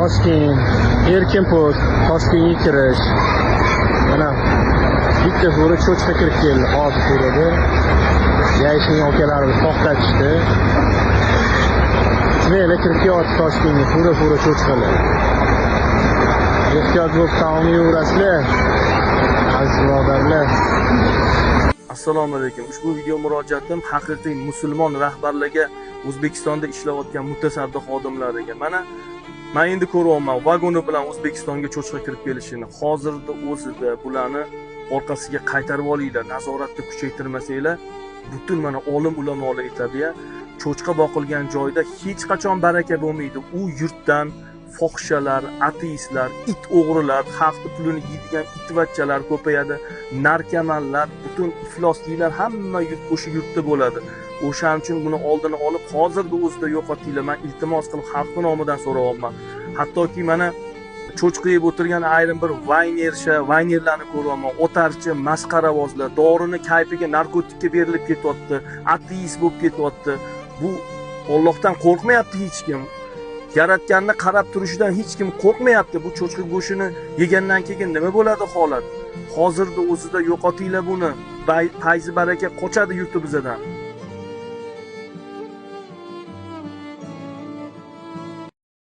Toshkent, Erkin Post, Toshkentga kirish. Mana bitta fura cho'chqa kirib keldi hozir furada. Yayishning akalarimiz to'xtatishdi. Smela kirib kelyapti Toshkentga fura-fura cho'chqalar. Ehtiyot bo'lib taom yeyaverasizlar, aziz birodarlar. Assalomu alaykum. Ushbu video murojaatim haqiqiy musulmon rahbarlarga, O'zbekistonda ishlayotgan mutasaddi xodimlariga. Mana men endi ko'ryapman, vagoni bilan O'zbekistonga cho'chqa kirib kelishini. Hozirda o'zida bularni orqasiga qaytarib olinglar, nazoratni kuchaytirmasanglar, butun mana olim ulamolar aytadi-ya, cho'chqa boqilgan joyda hech qachon baraka bo'lmaydi. U yurtdan fohishalar, ateistlar, it o'g'rilar, xalqni pulini yeydigan itvachchalar ko'payadi, narkomanlar, butun iflosliklar hamma yurt o'sha yurtda bo'ladi. O'shaning uchun buni oldini olib, hozirda o'zida yo'qotinglar. Men iltimos qilib xalqni nomidan so'rayapman. Hattoki mana cho'chqa yeb o'tirgan ayrim bir vaynerlarni ko'ryapman. Otarchi, masxaravozlar, dorini kayfiga, narkotikka berilib ketyapti, ateist bo'lib ketyapti. Bu Allohdan qo'rqmayapti hech kim. Yaratganni qarab turishidan hech kim qo'rqmayapti. Bu cho'chqa go'shtini yegandan keyin nima bo'ladi holat? Hozirda o'zida yo'qotinglar buni. Fayzi baraka qochadi yurtimizdan.